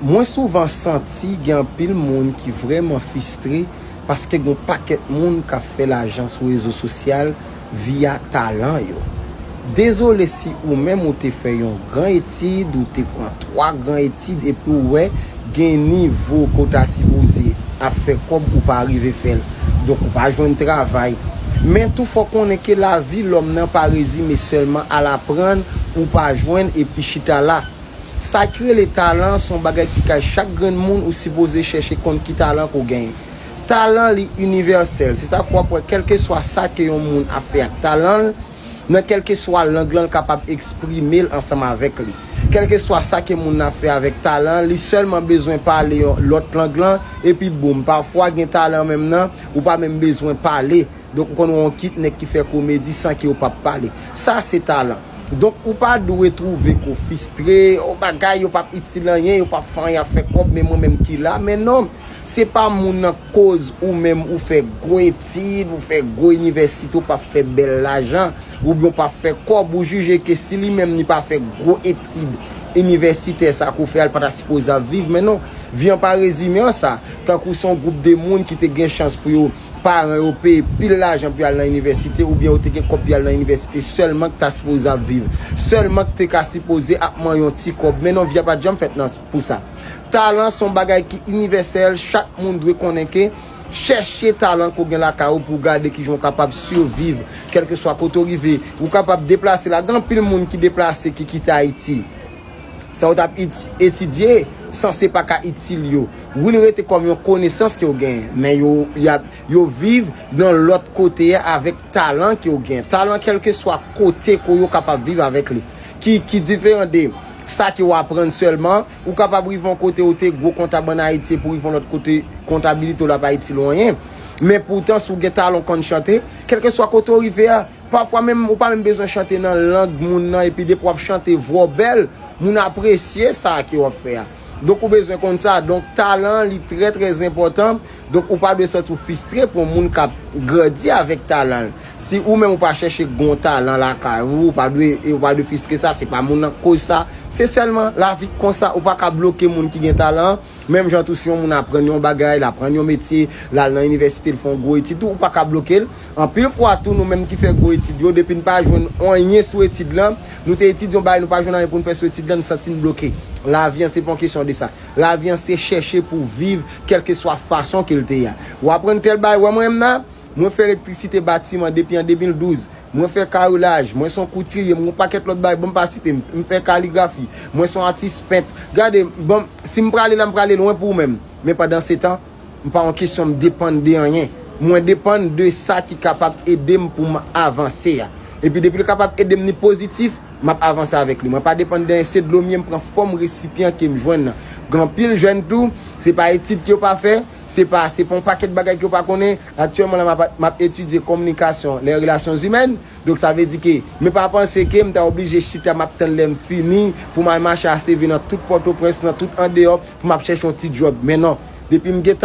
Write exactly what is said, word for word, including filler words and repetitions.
Mwen souvan santi gen anpil moun ki vrèman fistre paske gen yon pakèt moun k ap fè lajan sou rezo sosyal via talan yo. Dezole si ou menm ou te fè yon gran etid, ou te pran twa gran etid epi ou wè gen nivo ke w ta sipoze ap fè kòb ou pa rive fè l. Donk ou pa jwenn travay. Men tou fò konnen ke lavi lòm nan pa rezime sèlman al aprann ou pa jwenn epi chita la. Sa ki rele talan se yon bagay ki kay chak grenn moun ou sipoze chèche konn ki talan ke w genyen. Talan li inivèsèl, se sa fè w ap wè kèlkeswa sa ke yon moun ap fè ak talan l, nan kèlkeswa lang lan l kapab eksprime l ansanm avèk li. Kèlkeswa sa ke moun nan ap fè avèk talan l, li sèlman bezwen pale yon lòt lang lan epi boum, pafwa gen talan menm nan, ou pa menm bezwen pale. Donk ou konn wè yon kit nèg ki fè komedi san ke yo p ap pale. Sa se talan. Donk ou pa dwe twouve ke w fistre, yon bagay yo p ap itil anyen, yo p ap fè anyen, y ap fè kòb, men mwen menm ki la, men non, se pa moun nan koz ou menm ou fè gwo etid, ou fè gwo inivèsite, ou p ap fè bèl lajan, oubyen ou p ap fè kòb, ou jije ke si li menm li pa fè gwo etid inivèsitè sa ke w fè a, li pa ta sipoze ap viv, men non, vi an pa rezime an sa, tankou se yon gwoup de moun ki te gen chans pou yo paran yo peye pil lajan pou y al nan inivèsite, oubyen yo te gen kòb pou y al nan inivèsite sèlman ki ta sipoze ap viv, sèlman ki te ka sipoze ap manyen yon ti kòb. Men non, vi a pa t janm fèt nan, pou sa. Talan se yon bagay ki inivèsèl, chak moun dwe konnen ke chèche talan ke w gen lakay ou pou w gade kijan w kapab siviv, kèlkeswa kote w rive. Ou kapab deplase la, gen anpil moun ki deplase, ki kite Ayiti. Sa w t ap eti-, etidye sanse pa ka itil yo. Wi, li rete kòm yon konesans ke w genyen, men yo, y ap, yo viv nan lòt kote a avèk talan ke w genyen. Talan, kèlkeswa kote ke w ye, w kapab viv avèk li. Ki, ki diferan de sa ke w aprann sèlman. Ou kapab rive yon kote ou te gwo kontab ann Ayiti epi w rive yon lòt kote, kontabilite w la pa itil w anyen. Men poutan, si w gen talan w konn chante, kèlkeswa kote w rive a, pafwa menm, ou pa menm bezwen chante nan lang moun nan, epi depi w ap chante, vwa w bèl, moun apresye sa ke w ap fè a. Donk, ou bezwen konn sa. Donk, talan, li trè, trè enpòtan. Donk, ou pa dwe santi w fistre pou yon moun k ap grandi avèk talan l. Si ou menm ou pa chèche gen yon talan lakay ou, ou pa dwe, ou pa dwe fistre sa, se pa moun nan k koz sa. Se sèlman lavi k konsa, ou pa ka bloke moun ki gen talan an. Menm jan tou, si yon moun aprann yon bagay, l aprann yon metye, l al nan inivèsite, l fè yon gwo etid tou, ou pa ka bloke l. Anpil fwa tou, nou menm ki fè gwo etid yo, depi n pa jwenn anyen sou etid lan, nou te etidye yon bagay, nou pa jwenn anyen pou n fè sou etid lan, n santi n bloke. Lavi an, se pa yon kesyon de sa. Lavi an, se chèche pou w viv, kèlkeswa fason ke l te ye a. Ou aprann tèl bagay, wè mwen menm nan, mwen fè elektrisite batiman depi an de mil douz. Mwen fè karilaj, mwen se yon koutirye, mwen yon pakèt lòt bagay, bon, m pa site, m, m fè kaligrafi, mwen se yon atis pent. Gade, bon, si m prale la, m prale lwen pou ou menm. Men pandan se tan, m pa yon kesyon m depann de anyen. Mwen depann de sa ki kapab ede m pou m avanse a. Epi depi l kapab ede m, li pozitif, m ap avanse avèk li. Mwen pa depann de anyen, se dlo m ye, m pran fòm resipyan ke m jwenn nan. Gen anpil jèn tou, se pa etid ke yo pa fè, se pa, se pa yon pakèt bagay ke yo pa konnen. Aktyèlman la, m ap, m ap etidye kominikasyon, les relations humaines. Donk, sa vle di ke, men pa panse ke m ta oblije chita, m ap tann lè m fini pou m al mache a seve nan tout Pòtoprens, nan tout andeyò, pou m ap chèche yon ti djòb. Men non, depi m gen